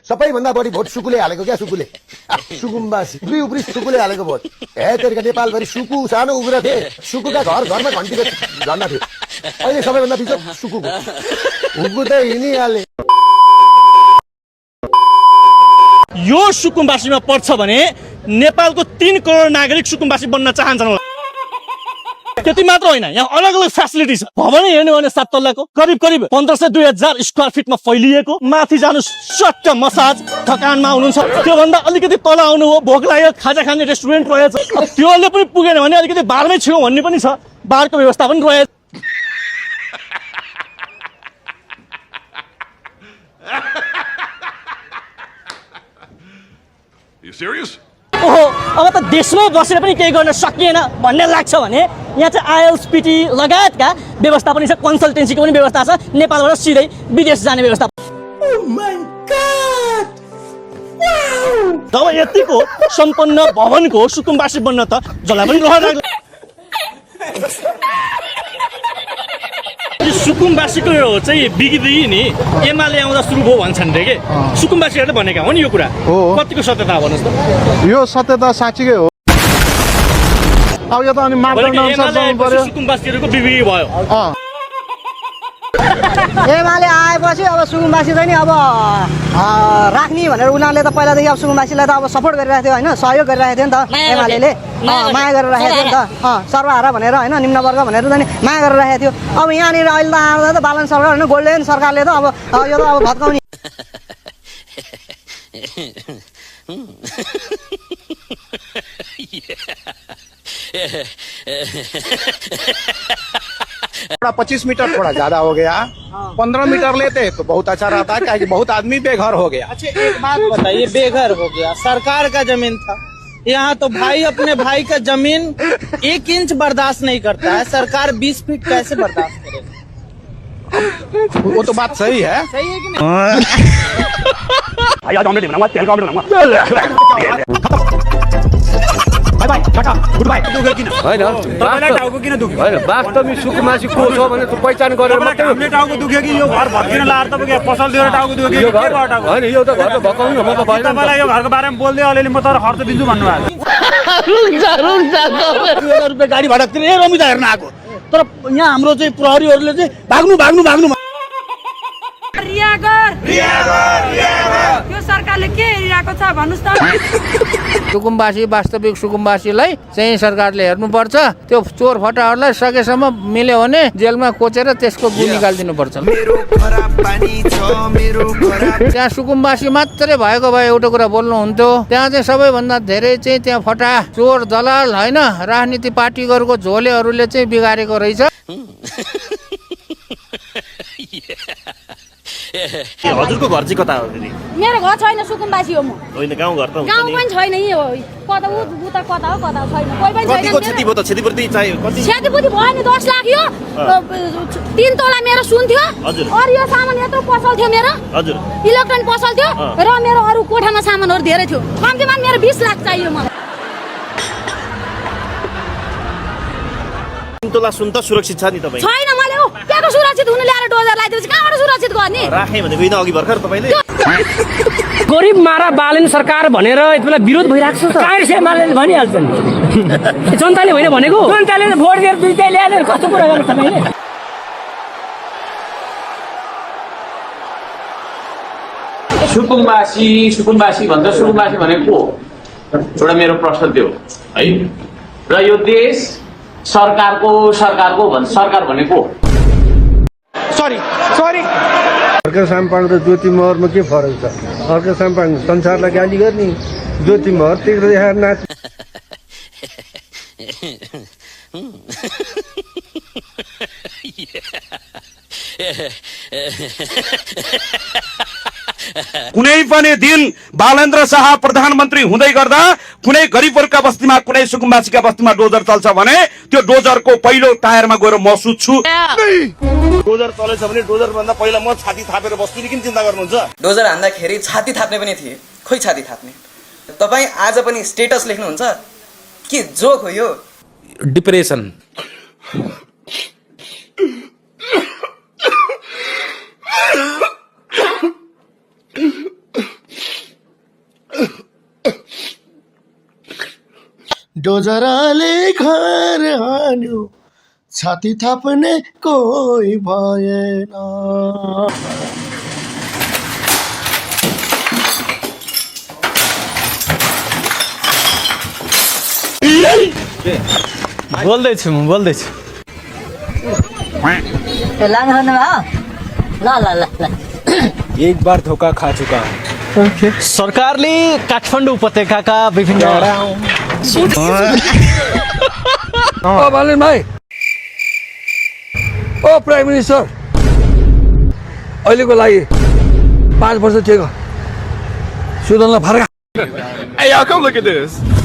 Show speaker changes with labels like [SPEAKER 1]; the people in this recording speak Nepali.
[SPEAKER 1] सबैभन्दा बढी भोट सुकुले हालेको क्या सुकुले सुकुम्बासी दुई उपरी सुकुले हालेको भोट तेरिका नेपालभरि सुकु सानो उग्र थिए सुकुका घर घरमा घन्टीको झन्डा थियो अहिले सबैभन्दा पिछो सुकुको हुकु त हिँडिहाले
[SPEAKER 2] यो सुकुम्बासीमा पर्छ भने नेपालको 3 करोड नागरिक सुकुम्बासी बन्न चाहन्छन् होला त्यति मात्र होइन यहाँ अलग अलग फ्यासिलिटी छ भवन हेर्नु भने 7 तल्लाको करिब 1500-2000 स्क्वायर फिटमा फैलिएको माथि जानु सट्ट मसाज थकानमा हुनुहुन्छ त्योभन्दा अलिकति तल आउनु हो भोक लाग्यो खाजा खाने रेस्टुरेन्ट रहेछ त्योले पनि पुगेन भने अलिकति बारमै छेउ भन्ने पनि छ बारको व्यवस्था पनि रहेछ
[SPEAKER 3] You serious?
[SPEAKER 2] ओहो अब त देशमै बसेर पनि केही गर्न सकिएन भन्ने लाग्छ भने यहाँ चाहिँ आइएलएसपीटी लगायतका व्यवस्था पनि छ कन्सल्टेन्सीको पनि व्यवस्था छ नेपालबाट सिधै विदेश जाने व्यवस्था जब यतिको सम्पन्न भवनको सुकुम्बासी बन्न त जसलाई पनि रहर लाग्ला सुकुम्बासीको चाहिँ बिगिदी नि एमाले आउँदा सुरु भयो भन्छन् रे के सुकुम्बासीहरूले भनेका हो नि यो कुरा कतिको सत्यता भन्नुहोस् त
[SPEAKER 4] यो सत्यता साँच्चीकै हो अब यो त अनि मापदण्ड अनुसार जानु पर्यो
[SPEAKER 2] सुकुम्बासीहरूको बिबिगी भयो
[SPEAKER 5] एमाले आएपछि अब सुकुम्बासी चाहिँ नि अब राख्ने भनेर उनीहरूले त पहिलादेखि अब सुकुम्बासीलाई त अब सपोर्ट गरिरहेको थियो होइन सहयोग गरिरहेको थियो नि त एमाले माया गरेर राखेको थियो नि त सर्वहारा भनेर होइन निम्न वर्ग भनेर त नि माया गरेर राखेको थियो अब यहाँनिर अहिले त आउँदा त बालन सरकार होइन गोल्डेन सरकारले त अब यो त अब भत्काउने
[SPEAKER 4] थोड़ा 25 मीटर थोड़ा ज्यादा हो गया 15 मीटर लेते तो बहुत अच्छा रहता है क्योंकि बहुत आदमी बेघर हो गया
[SPEAKER 6] अच्छा एक बात बताइए बेघर हो गया सरकार का जमीन था यहाँ तो भाई अपने भाई का जमीन 1 इंच बर्दाश्त नहीं करता है सरकार 20 फीट कैसे बर्दाश्त करेगा
[SPEAKER 4] वो तो बात सही है
[SPEAKER 6] सही है कि
[SPEAKER 7] वास्तविक सुकुम्बासी को छ भने पहिचान गरेर मात्रै हामीले टाउको दुख्यो कि यो घर भत्किन लाएर तपाईको पसल दिएर टाउको दुख्यो कि के गर्टा हैन यो त घर त भकाउनु म त भएन तपाईलाई यो घरको बारेमा बोल्दै अलिअलि म तर खर्च दिन्छु भन्नुभएको
[SPEAKER 2] रुन्छ 2000 रुपैयाँ गाडी भाडा तिरेर रमिता हेर्न आएको तर यहाँ हाम्रो चाहिँ प्रहरीहरूले चाहिँ भाग्नु
[SPEAKER 8] यो सरकारले के हेरिरहेको छ भन्नुस् त
[SPEAKER 9] सुकुम्बासी वास्तविक सुकुम्बासीलाई चाहिँ सरकारले हेर्नुपर्छ त्यो चोर फटाहरूलाई सकेसम्म मिल्यो भने जेलमा कोचेर त्यसको गु निकालिदिनु पर्छ त्यहाँ सुकुम्बासी मात्रै भएको भए एउटा कुरा बोल्नु हुन्थ्यो त्यहाँ चाहिँ सबैभन्दा धेरै चाहिँ त्यहाँ फटा चोर दलाल होइन राजनीति पार्टीहरूको झोलेहरूले चाहिँ बिगारेको रहेछ
[SPEAKER 2] हजुरको घर चाहिँ कता हो दिदी
[SPEAKER 8] मेरो घर छैन सुकुम्बासी हो म
[SPEAKER 2] होइन गाउँ घर त हुन्छ नि
[SPEAKER 8] गाउँ पनि छैन यही हो कता उता कता हो कता छैन कोही पनि छैन
[SPEAKER 2] कतिको क्षतिपूर्ति चाहियो कति
[SPEAKER 8] क्षतिपूर्ति भयो नि 10 लाख यो 3 तोला मेरो सुन थियो अरु यो सामान यत्रो पसल थियो मेरो
[SPEAKER 2] हजुर
[SPEAKER 8] इलेक्ट्रोनिक पसल थियो र मेरो अरु कोठामा सामानहरु धेरै थियो कम्तीमा मेरो 20 लाख चाहियो मलाई
[SPEAKER 2] 3 तोला सुन त सुरक्षित छ नि तपाई
[SPEAKER 8] छैन मैले हो केको सुरक्षित हुनु ल्याएर डोजर लगाइदिएपछि कहाँबाट सुरक्षित गर्ने
[SPEAKER 2] राखे भनेको यिन अघि भर्खर तपाईले
[SPEAKER 10] गरिब मारा बालन सरकार भनेर यतिबेला विरोध भइराख्छ त काङ्ग्रेस एमाले भनिहाल्छ नि जनताले होइन भनेको जनताले भोट दिएर दुईटै ल्याएर कस्तो कुरा गर्नु तपाईले
[SPEAKER 11] सुकुम्बासी भन्छ सुकुम्बासी भनेको एउटा मेरो प्रश्न थियो है र यो देश सरकारको भन्छ सरकार भनेको
[SPEAKER 4] सरी
[SPEAKER 7] अर्को साम्पाङ र ज्योति महरमा के फरक छ अर्को साम्पाङ संसारलाई गाली गर्ने ज्योति महर तिर्दै देखाएर नाच
[SPEAKER 12] कुनै पनि दिन बालेन्द्र शाह प्रधानमन्त्री हुँदै गर्दा कुनै गरिबहरूका बस्तीमा कुनै सुकुम्बासीका बस्तीमा डोजर चल्छ भने त्यो डोजरको पहिलो टायरमा गएर म सुत्छु
[SPEAKER 2] डोजर चलेछ भने डोजर भन्दा पहिला म छाती थापेर बस्छु नि किन चिन्ता गर्नुहुन्छ
[SPEAKER 13] डोजर हान्दाखेरि छाती थाप्ने पनि थिए खोइ छाती थाप्ने तपाई आज पनि स्टेटस लेख्नुहुन्छ के जोक हो यो
[SPEAKER 11] डिप्रेसन
[SPEAKER 1] डोजराले घर हान्यो छाती थाप्ने कोही भएन
[SPEAKER 2] बोल्दैछु म बोल्दैछु
[SPEAKER 5] लानु ल ल ल ल
[SPEAKER 7] एक बार धोखा खा चुका हूँ
[SPEAKER 2] सरकारले काठमाडौँ उपत्यकाका विभिन्न
[SPEAKER 7] ओ बालन भाइ ओ प्राइम मिनिस्टर अहिलेको लागि 5 वर्ष ठेक सुदनलाई फर्का
[SPEAKER 12] Hey, y'all, come look at this.